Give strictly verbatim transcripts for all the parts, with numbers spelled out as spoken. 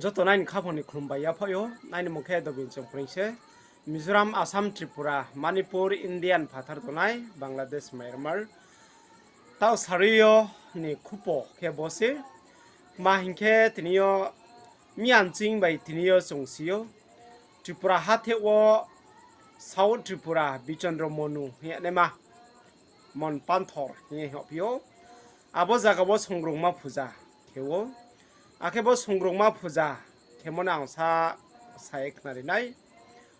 Joto nai ni khaphang ni khlum bai yaphaih ou, aini mung khe Dobin Chongpring se. Mizoram, Assam, Tripura, Manipur, Indian phathar tongnai, Bangladesh, Myanmar. Taoh sari yo ni khupo khe bo se. Tma hing khe tini yo miyan ching bai tini yo chung si ou. Tripura hatheh wo South Tripura Bichandra Monu hing ye naima Mon Panthor hing ye hingphi ou. Abo zaga wo songrungma puja khe ou. Akhe bo songrungma puja khemo no ang sa, sa ye khnari nai.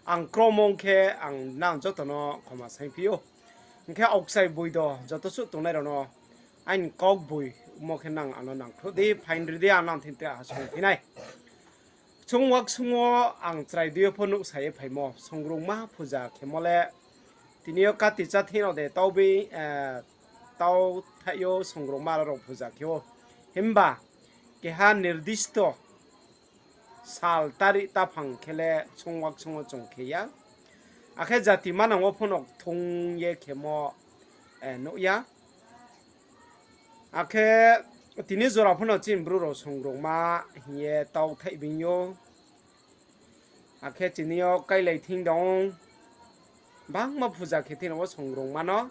Ang kromong khe ang nang joto no khoma saingphi ou. Hing khe aokchai boido joto suh tongnai rao no aini kau boi mo khe nang ano nangkhruh di, phaing ri di, ang nang thing tre ha songphi nai. Chung waksung wo ang chrai dui yo pho nuhsa ye phaimo, songrungma puja khemo le tini yo kati chathing rao de tau bi, eh, tau thaih yo songrungma rao puja khe ou. Himba keha nirdisto sal tari taphang khe le chung waksung wo chung khe ya. Akhe jati manang wo pho no kthung ye khemo, eh, nuh ya. Akhe tini jora pho no chini Bru rao songrungma hing ye tau thaih bing ou. Akhe chini yo kailai thing dong. Bangma puja khe thing rao wo songrungma no.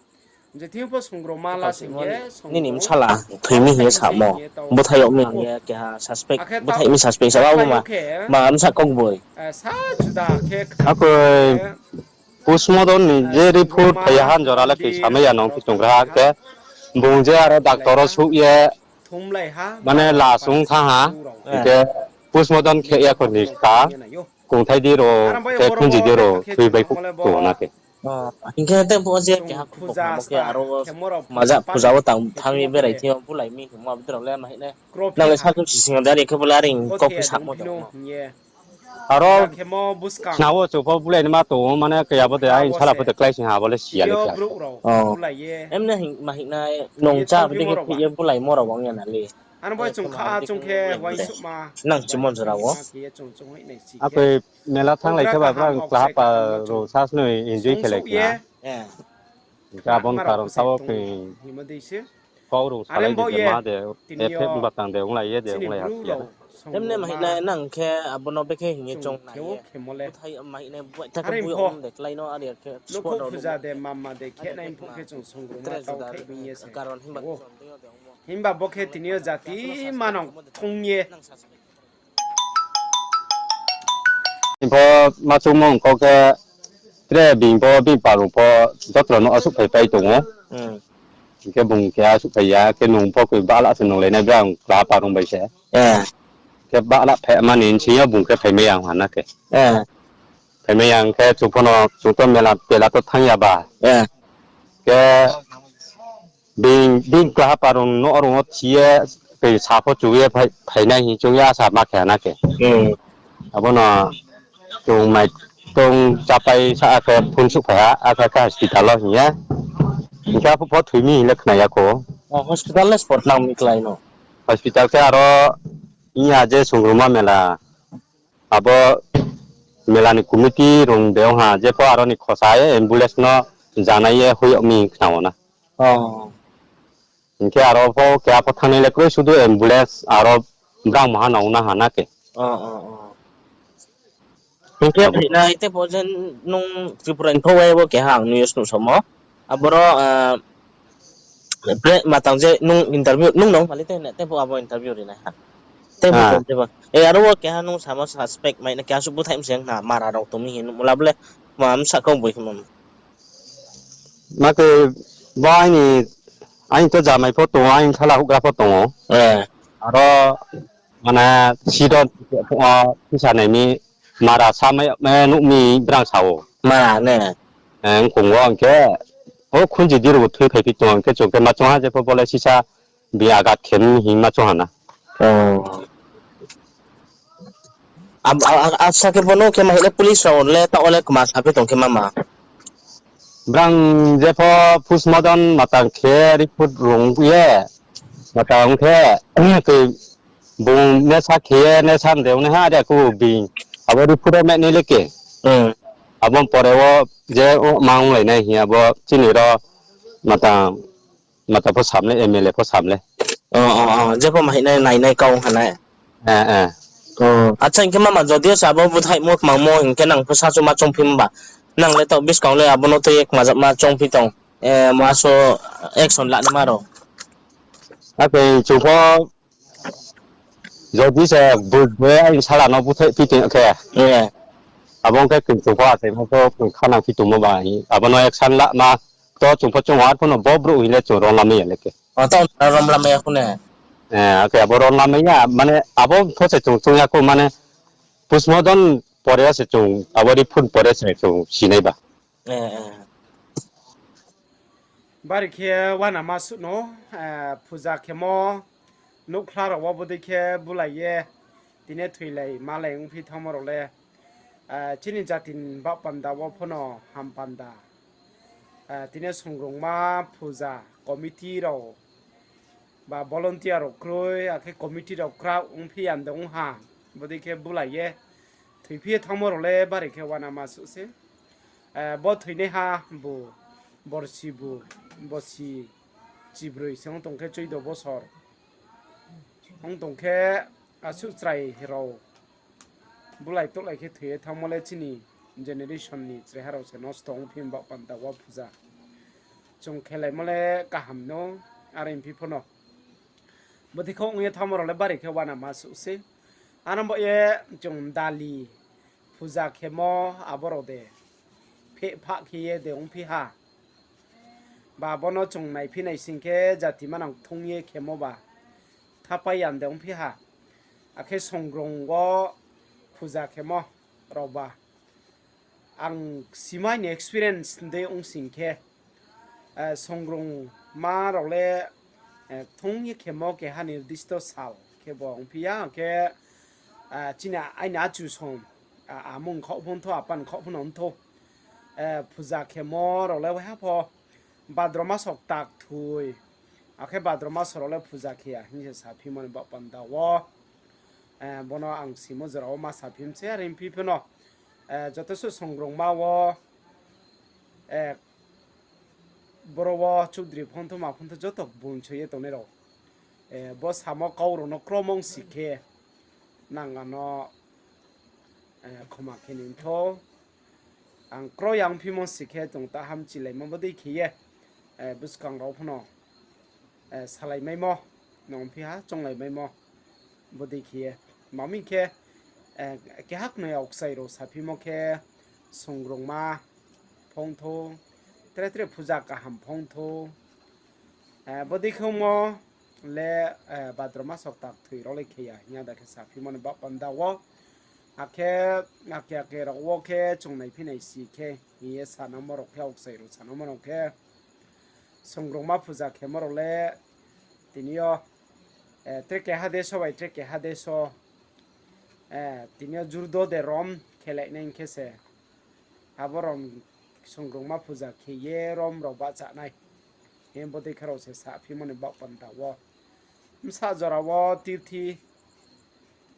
Je thing pho songrungma la sing ye, nini bsala thoi mi hing ye samo. Búthaih yag mi hing ye keha suspect, búthaih mi suspect sa ba ma, ma bsa kau boi. Akhe postmortem ni je report phai ya han jora le khe samai ya nung khe chung gra khe. Bung je aro doctor wo souh ye, mane lash ong thanng ha. Hing khe postmortem khe ya kho ni ka. Kongthai di rao, khe khunji di rao, thoi bai kho na khe. Hing khe tei pho je keha khupo khna mo khe aro wo maja puja wo tang thanng ye berai thing yo bulai mi hingmo abo rao le ma hing nai. Nang le sakhe sising yo dari khe bo le are kau khe samo de. Aro khna wo chung pho bulai naima tong ou, mane khe abo de aini sala pho de klái sing ha, abo le si ya le khe. Emne hing ma hing nai, nung chá bdi khe phih ye bulaimo rao ong ya na le. Nang chimon jora wo. Akoi mela thannglai khe ba brang klahapa rao sa snoi enjoy khelai khe na. Hing khe abo ni karon sa wo khe kau rao salai di khe ma de, effect ba tang de onglai ye de onglai ha si ya. Emne ma hing nai nang khe abo no bekhe hing ye chung nai ye. Búthaih ma hing nai, búthaih khe bui ong de klái no are khe spot rao de mama de khe nai pho khe chung songrungma tau thai bing ye se. Karon himba Himba bo khe tini yo jati manang thung ye. Hing pho ma choungmo ong kau khe, tre bini pho bini parung pho joto no asuh phaipai tong ou. Hing khe bung khe asuh phai ya, khe nung pho koi bahla se nunglai nai brang klahapa rung bai se. Khe bahla phai mani nching yo bung khe phaimai ya ha na khe. Phaimai ya khe chung pho no chung to mela tela to thanng ya ba. Khe bini, bini klahapa rung no rung wo thi ye, koi sa pho chu ye phai, phainai hing chung ye asa ma khe ha na khe. Abo no chung mai tong chápai sa khe phone souhphai ha, akhe khe hospital wo hing ye. Hing khe aphuh pho thoi mi hing le khna ya kho. Hospital le spot nang mi klái no. Hospital khe aro hing ya je songrungma mela. Abo mela ni committee rung de ong ha, je pho aro ni khosa ye ambulance no janai ye hoih yag mi hing khna wo na. Hing khe aro pho keha pho thanngnai le kroi, sudu ambulance aro brang maha nang na ha na khe. Hing khe phainai tei pho je nung Tripura ni pho wai bo keha ang news nuhsaomo. Aboro, pre matang je nung interview, nung nung pali tei hna, tei pho abo interview rinai ha. Tei pho, tei pho. E, aro wo keha nung samo suspect mai na keha suh búthaih mseng na mara rao tong mi hing nuhmo la bo le, ma bsa kau boi hingmo. Ma khe bo aini, aini to jamai pho tong ou, aini sala houhgra pho tong ou. Aro, mane, sido, o, tisa nai mi, mara sa mai, nuh mi brang sa ou. Mara ne? Ongkong wo hing khe, o khunji di rao thoi phaiphi tong, hing khe chung khe ma choung ha je pho bo le sisa bini agat khe mi hing ma choung ha na. Asa khe bo no khe ma hing le police rao le taoh wo le kma saphi tong khe ma ma. Brang je pho postmortem matang khe report rung ye, matang khe, khe bung nesa khe ye nesa de ongnai ha de khe bini. Abo report wo mainai le khe. Abo pore wo je o ma onglainai hing abo chini ro matang, matang pho sam le, M L A pho sam le. Je pho ma hing nai nainai kau ha nai. Acha, hing khe mama, jodi o se abo búthaihmo kmangmo hing khe nang pho sachu ma choungphi mba? Nang le taoh buskang le abo no tui ye kmajak ma choungphi tong. Mo asuh action lanaima rao. Akhe chung pho jodi se bui bui aini sala no búthaihphi tong khe, abo ong khe khe chung pho achaimo pho khanang phi tongmo ba, abo no action lama. To chung pho chung ar pho no bo brouh hing le chung rom lamai ya le khe. Taoh rom lamai ya pho ne. Akhe abo rom lamai ya, mane abo pho se chung chung ya khou, mane postmortem pore se chung, abo report pore se chung sinai ba. Bari khe uanama suh no, puja khemo nouhkhla rao wo bodei khe bulai ye, tini thoilai malai ongphi thanngmo rao le, chini jati ni baoh panda wo pho no ham panda. Tini songrongma puja committee rao ba volunteer rao kroi, akhe committee rao kraoh ongphi ya de ong ha, bodei khe bulai ye thoiphi ye thanngmo rao le bari khe uanama suh se. Bo thoinaiha bu borsi bu, borsi chibroi se ong tong khe, choido bosor ong tong khe, asuh chrai rao bulai touhlai khe thoi ye thanngmo le chini generation ni chraiha rao se nosto ongphi baoh panda wo puja. Chung khelaimo le kaham no, are phi pho no. Bodei khe ong ye thanngmo rao le bari khe uanama suh se. Aro baoh ye chung dali puja khemo abo rao de phehphah khe ye de ongphi ha. Ba bo no chung naiphi nai sing khe jati manang thung ye khemo ba thapai ya de ongphi ha. Akhe songrong wo puja khemo rao ba ang simai ni experience dei ong sing khe, songrongma rao le thung ye khemo keha nirdisto sal khe bo ongphi ya, akhe chini aini achu song, amung khaoh pho ongthou, apan khaoh pho no ongthou, puja khemo rao le waiha pho Bhadra masok tak thoi, akhe Bhadra masok rao le puja khe ya hing se saphimo ni baoh panda wo. Bo no ang simo jora wo ma saphi mi se, are phi pho no joto suh songrongma wo boro wo chudri pho ongthou, ma pho ongthou, joto bunso ye tongnai rao, bo samo kau rao no kromong si khe nang ano khoma khe ni ongthou. Ang kro yang phimo si khe tong ta hamchilaimo bodei khe ye, buskang rao pho no salaimaimo, nongphi ha chonglaimaimo bodei khe ye. Mami khe, keha knoi aokchai rao saphimo khe, songrongma pho ongthou, tre tre puja kaham pho ongthou. Bodei khe ongmo le, Bhadra masok tak thoi rao le khe ya hing ya da khe saphimo ni baoh panda wo. Akhe, akhe, akhe rao wo khe chung naiphi nai si khe hing ye sanangmo rao khe, aokchai rao sanangmo rao khe, songrongma puja khemo rao le tini yo, tre keha deso bai tre keha deso, tini yo jurdo de rom khelai nai hing khe se, abo rom songrongma puja khe ye rom rao bahcha nai. Hing bodei khe rao se saphimo ni baoh panda wo. Bsa jora wo tirthi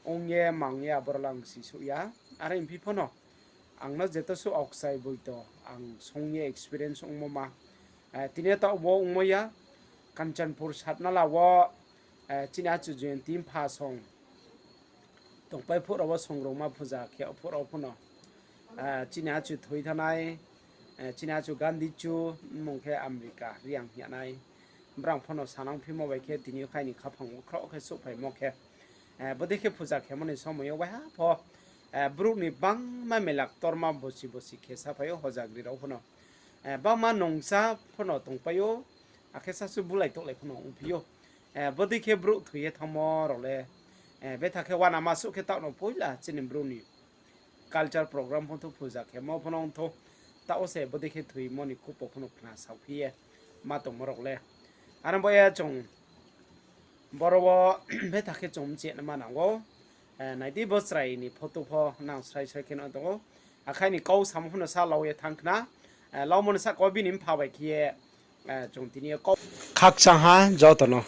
ong ye mang ye aboro le ang sisouh ya. Are phi pho no ang no jeto suh aokchai boito ang song ye experience ongmo ma. Tini yo taoh bo ongmo ya, Kanchanpur Satnala wo, chini achu Jayanti mpha song tongpai phuh rao wo songrongma puja khe phuh rao pho no, chini achu thoi thanai, chini achu Gandhi chu, mmung khe America Reang hing ya nai. Brang pho no sanang phimo bai khe tini yo khai ni khaphang wo khroh khe souhphaimo khe, bodei khe puja khemo ni somoi yo waiha pho, brouh ni bangma mela ktorma bosi bosi khe saphai ou, hojagri rao pho no, bangma nungsa pho no tongpai ou, akhe sasu bulai touhlai pho no ongphi ou. Bodei khe brouh thoi ye thanngmo rao le, betha khe uanama suh khe taoh no poila chini brouh ni culture program pho ongthou, puja khemo pho no ongthou, taoh wo se bodei khe thoimo ni khupo pho no khna saophi ye ma tongmo rao le. Aro bo ye chung boro wo betha khe chung mchih na ma nang ou. Nai di, bo chrai ni photo pho nang srai srai khe no tong ou. Akhai ni kau samo pho no sa lau ye thanng khna. Laumo ni sahka wo bini mpha bai khe ye, chung tini yo kau khakchang ha joto no.